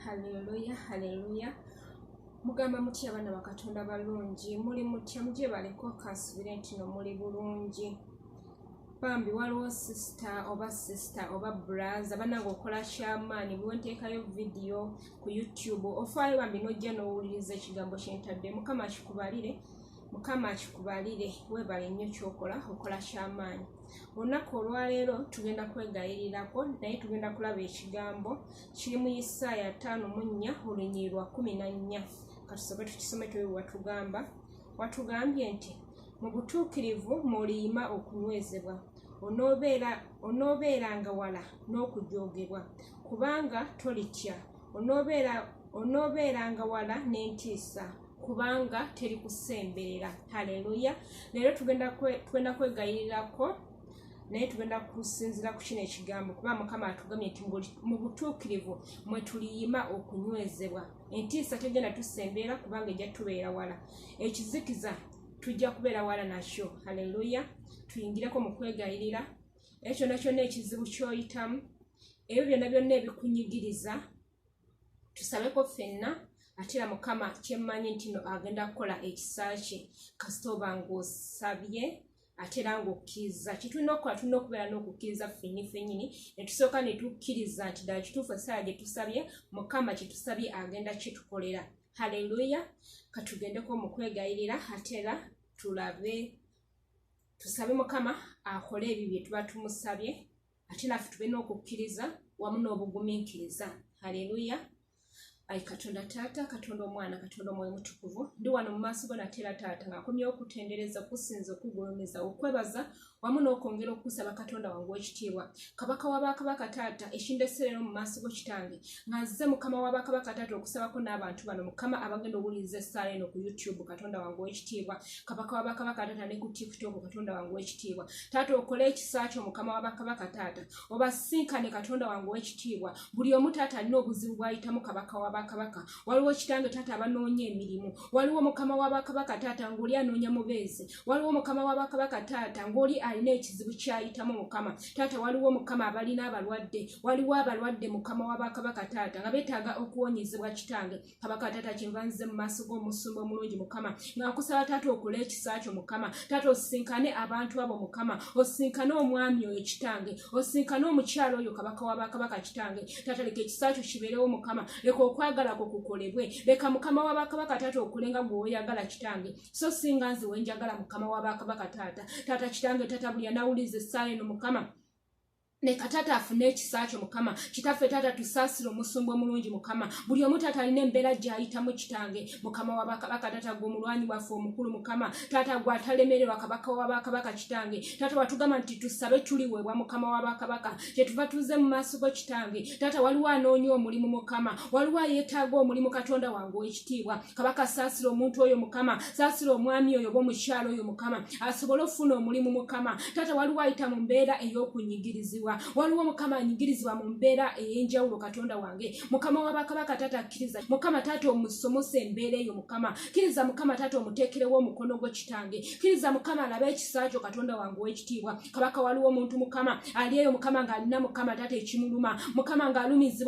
Haleluya, haleluya. Mugamba mutya abaana ba Katonda balungi? Muli mutya? Mugyebaleko, kansubire nti no muli bulungi. Bambi waliwo sister oba sister oba brother banange okola kyamaanyi bwe nteekayo vidiyo ku YouTube, ofaayo bambi n'ojja n'owuliriza ekigambo kyentadde. Mukama akikubalire, Mukama akikubalire. Weebale nnyo kyokola, okola kyamaanyi. Olunaku olwaleero tugenda kwegayirirako, naye tugenda kulaba ekigambo kiri mu Isaaya 54 olunyiriri lwa 14. Katusooke tukisome tube watugamba. Watugambye nti mu butuukirivu mw'oliyima okunywezebwa, onoobeeranga wala n'okujoogebwa, kubanga tolitya, onoobeeranga wala n'entiisa, kubanga terikusemberera. Haleluya. Leero tugenda kwegayirirako, naye tugenda kusinziira ku kino ekigambo, kuba Mukama atugambye nti mu butuukirivu mwe tuliyima okunywezebwa. Entiisa tegenda tusemberera, kubanga ejja tubeera wala. Ekizikiza tujja kubeera wala nakyo. Haleluya. Tuyingireko mu kwegayirira. Ekyo kyonna kyonna ekizibu ky'oyitamu, ebyo byonna byonna ebikunyigiriza, tusabeko ffenna. Ate era Mukama kyemmanyi nti no agenda kukola ekisa kye kasita oba ng'osabye ate era ng'okkiriza. Kyetulina okukola, tulina okubeera n'okukkiriza ffenni ffennyini, ne tusooka ne tukkiriza nti ddala kituufu essaawa gye tusabye, Mukama kye tusabye agenda kitukolera. Haleluya. Katugendeko mu kwegayirira, ate era tulabe, tusabe Mukama akole ebyo bye tuba tumusabye, ate naffe tube n'okukkiriza wamu n'obugumiikiriza. Haleluya. Ayi Katonda Taata, Katonda Omwana, Katonda Omwoyo Mutukuvu, ndi wano mu maaso go nateera Taata nga nkomyewo okutendereza, okusinza, okugulumiza, okwebaza wamu n'okwongera okukusaba, Katonda wange ow'ekitiibwa, Kabaka w'abakabaka. Taata, ekindese leero mu maaso go Kitange, nga nzize, Mukama w'abakabaka Taata, okusabako n'abantu bano, Mukama, abagenda owuliriza essaala eno ku YouTube, Katonda wange ow'ekitiibwa, Kabaka w'abakabaka Taata, ne ku TikTok. Katonda wange ow'ekitiibwa Taata, okole ekisa kyo, Mukama w'abakabaka Taata, obasinkane, Katonda wange ow'ekitiibwa. Buli omu Taata alina obuzibu bw'ayitamu, Kabaka w'abakabaka. Waliwo Kitange Taata abanoonya emirimu, waliwo, Mukama w'abakabaka Taata, ng'oli anoonya mubeezi, waliwo, Mukama w'abakabaka Taata, ng'oli alina ekizibu ky'ayitamu, Mukama Taata, waliwo, Mukama, abalina abalwadde, waliwo abalwadde, Mukama w'abakabaka Taata, nga beetaaga okuwonyezebwa. Kitange Kabaka Taata, kyenva nzize mu maaso g'omusumba omulungi, Mukama, nga nkusaba Taata okole ekisa kyo, Mukama Taata, osisinkane abantu abo, Mukama, osisinkane omwami oyo Kitange, osisinkane omukyalo oyo, Kabaka w'abakabaka Kitange Taata. Leka ekisa kyo kibeerewo, Mukama, leka okwagala kwo kukolebwe, leka, Mukama w'abakabaka Taata, okole nga gwe woyagala Kitange, so singa nze wenjagala, Mukama w'abakabaka Taata. Taata Kitange Taata, buli anawuliza essaala eno, Mukama, leka Taata afune ekisa kyo. Mukama Kitaffe Taata, tusaasire omusumba omulungi. Mukama, buli omu Taata alina embeera gy'ayitamu. Kitange Mukama wabakabaka Taata, gwe omulwanyi waffe omukulu, Mukama Taata, gwe atalemererwa, Kabaka wabakabaka Kitange Taata, watugamba nti tusabe tuliweebwa. Mukama wabakabaka, kyetuva tuze mu maaso go Kitange Taata. Waliwo anoonya omulimu, Mukama, waliwo ayeetaaga omulimu. Katonda wange ow'ekitiibwa Kabaka, saasira omuntu oyo, Mukama, saasira omwami oyo oba omukyalo oyo, Mukama, asobole okufuna omulimu. Mukama Taata, waliwo ayita mu mbeera ey'okunyigirizibwa, waliwo, Mukama, anyigirizibwa mu mbeera ey'enjawulo. Katonda wange, Mukama w'abakabaka Taata, kkiriza, Mukama Taata, omusomose embeera eyo. Mukama, kkiriza, Mukama Taata, omuteekerewo omukono gwo. Kitange, kkiriza, Mukama, alabe ekisa kyo. Katonda wange ow'ekitiibwa Kabaka, waliwo omuntu, Mukama, ali eyo, Mukama, ng'alina, Mukama Taata, ekimuluma, Mukama, ng'alumizibwa.